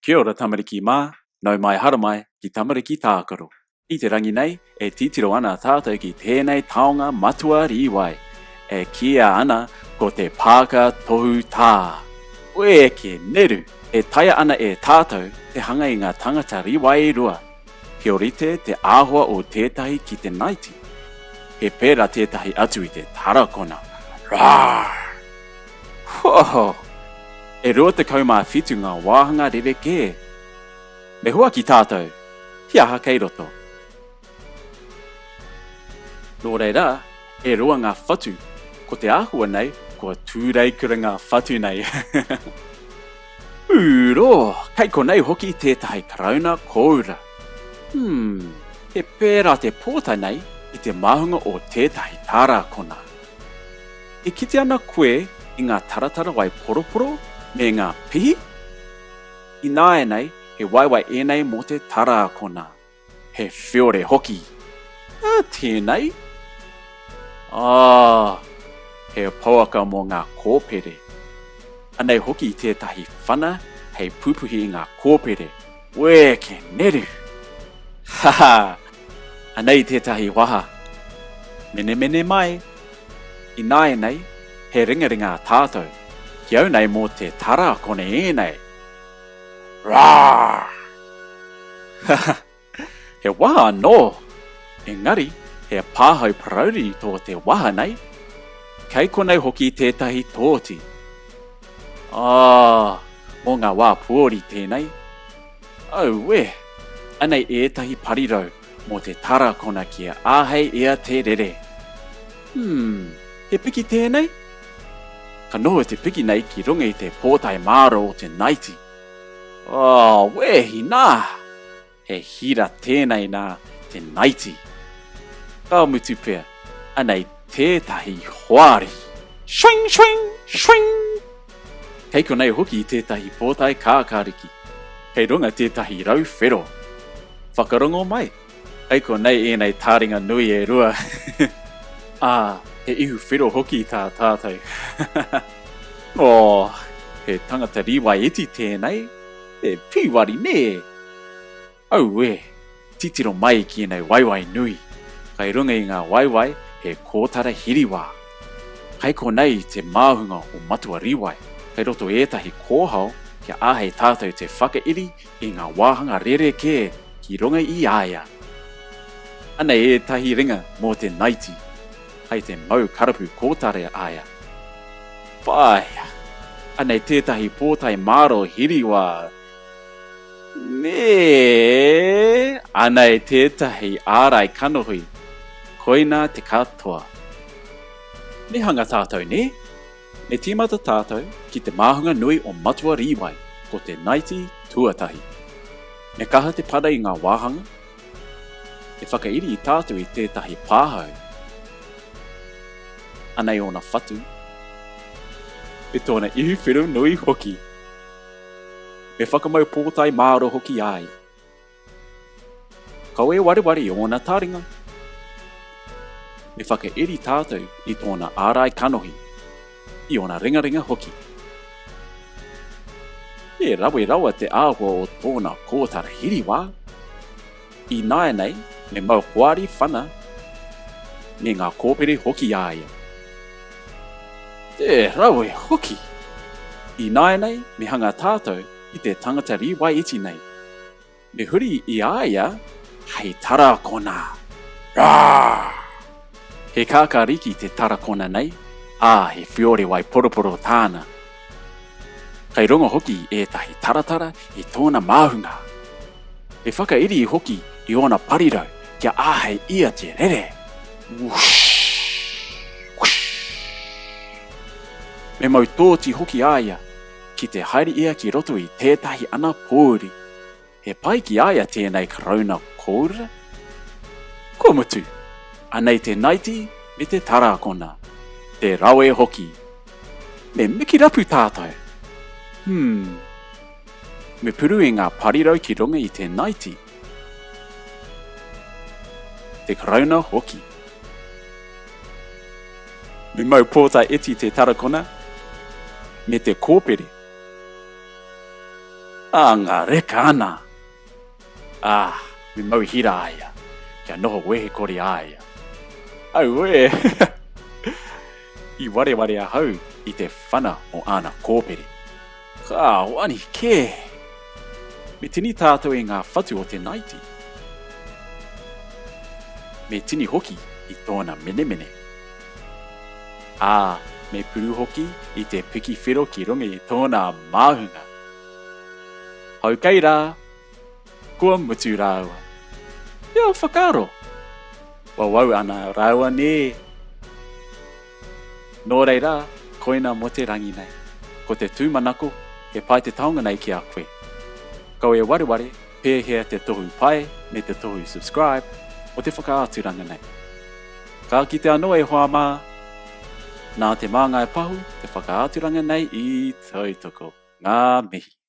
Kia ora tamariki mā, nau mai haramai ki Tamariki Tākaro. I te rangi nei, e titiro ana tātou ki tēnei taonga matua rīwai, e kīia ana ko te pāka tohu tā. Wēke neru! E taea ana e tātou te hanga i ngā tangata rīwai e rua. He orite te āhua o tētahi ki te naiti. He pērā tētahi atu i te tarakona. Rawr! Whoa! E 27 ngā wāhanga rerekē. Me huaki tātou, he aha kei roto? Nō reira, e rua ngā whatu, ko te āhua nei, kua tūreikura ngā whatu nei. Ūrō! Kei konei hoki tētahi karauna kōura. Hmm, he pērā te pōtae nei i te māhunga o tētahi tārakona. E kite ana koe i ngā taratara wai poroporo me ngā pihi? Ināianei, he waewae ēnei mō te tarakona. He whiore hoki. Ā tēnei? Ā, he pouaka mō ngā kōpere. Anei hoki tētahi whana hei pupuhi i ngā kōpere. Wēke neru! Haha! Anei tētahi waha. Menemene mai! Ināianei, he ringaringa a tātou. Ki au nei mō te tarakone ēnei. Rawr! Haha! He waha anō! Engari, he pāhau parauri tō te waha nei. Kei konei hoki tētahi tōti. Ah, mō ngā wā pōuri tēnei. Auē! Anei ētahi parirau mō te tarakona kia āhei ia te rere. Hmm, he piki tēnei? Ka noho te piki nei ki runga i te pōtae māro o te naiti. Oh, wehi nā! He hira tēnei nā te naiti. Ka mutu pea, anei tētahi hoari. Swing, swing, swing! Kei konei hoki tētahi pōtae kākāriki. Kei runga tētahi rau whero. Whakarongo mai, kei konei ēnei tāringa nui e rua. Ā, he ihu whero hoki tā tātou. Oh, he tangata rīwai iti tēnei, he pīwari nē! Auē! Titiro mai ki ēnei waewae nui. Kai runga i ngā waewae he kōtara hiriwā. Kai konei te māhunga o Matua Rīwai, kai roto ētahi kōhao kia āhei tātou te whakairi i ngā wāhanga rerekē ki runga i a ia. Anei ētahi ringa mō te naiti, kai te mau karapu kōtare a ia. Whāia! Anei tētahi pōtae māro hiriwā. Me! Anei tētahi ārai kanohi. Koinā te katoa. Me hanga tātou, nē? Me tīmata tātou ki te māhunga nui o Matua Rīwai, ko te naiti tuatahi. Me kaha te para i ngā wāhanga? Me whakairi i tātou i tētahi pāhau. Anei ōna whatu. Me tōna ihu whero nui hoki. Me whakamau pōtae māro hoki a ia. Kaua e wareware i ōna taringa. Me whakairi tātou i tōna ārai kanohi, i ōna ringaringa hoki. He rawe rawa te āhua o tōna kōtara hiriwā. Ināianei me mau hoari whana me ngā kōpere hoki a ia. Te rawe hoki! Ināianei me hanga tātou i te tangata rīwai iti nei. Me huri i a ia hei tarakona. Rā! He kākāriki te tarakona nei, ā, he whiore waiporoporo tāna. Kei rongo hoki ētahi taratara i tōna māhunga. Me whakairi hoki i ōna parirau kia āhei ia te rere. Whoosh! Whoosh! Me mau tōti hoki a ia, ki te haere ia ki roto i tētahi ana pōuri. He pai ki a ia tēnei karauna kōura? Kua mutu! Anei te naiti me te tarakona. Te rawe hoki! Me mikirapu tātou! Hmm. Me puru i ngā parirau ki runga i te naiti. Te karauna hoki. Me mau pōtae iti te tarakona me te kōpere. Anga reka ana! Ā, me mau hira a ia, kia noho wehe kore a ia. Auē! I wareware ahau i te whana o āna kōpere. Ka wani kē! Me tini tātou i ngā whatu o te naiti. Me tini hoki i tōna menemene. Ā, me puru hoki i te piki whero ki runga i tōna māhunga. Hau kei rā, kua mutu rāua. He ao whakaaro! Wawau ana rāua nē! Nō reira, koina mō te rangi nei. Ko te tūmanako, he pai te taonga nei ki a koe. Kau e wareware, pēhea te tohu pai me te tohu subscribe o te whakaaturanga nei. Ka kite anō e hoa mā! Nā Te Māngai Pahu te whakaaturanga nei i tautoko. Ngā mihi!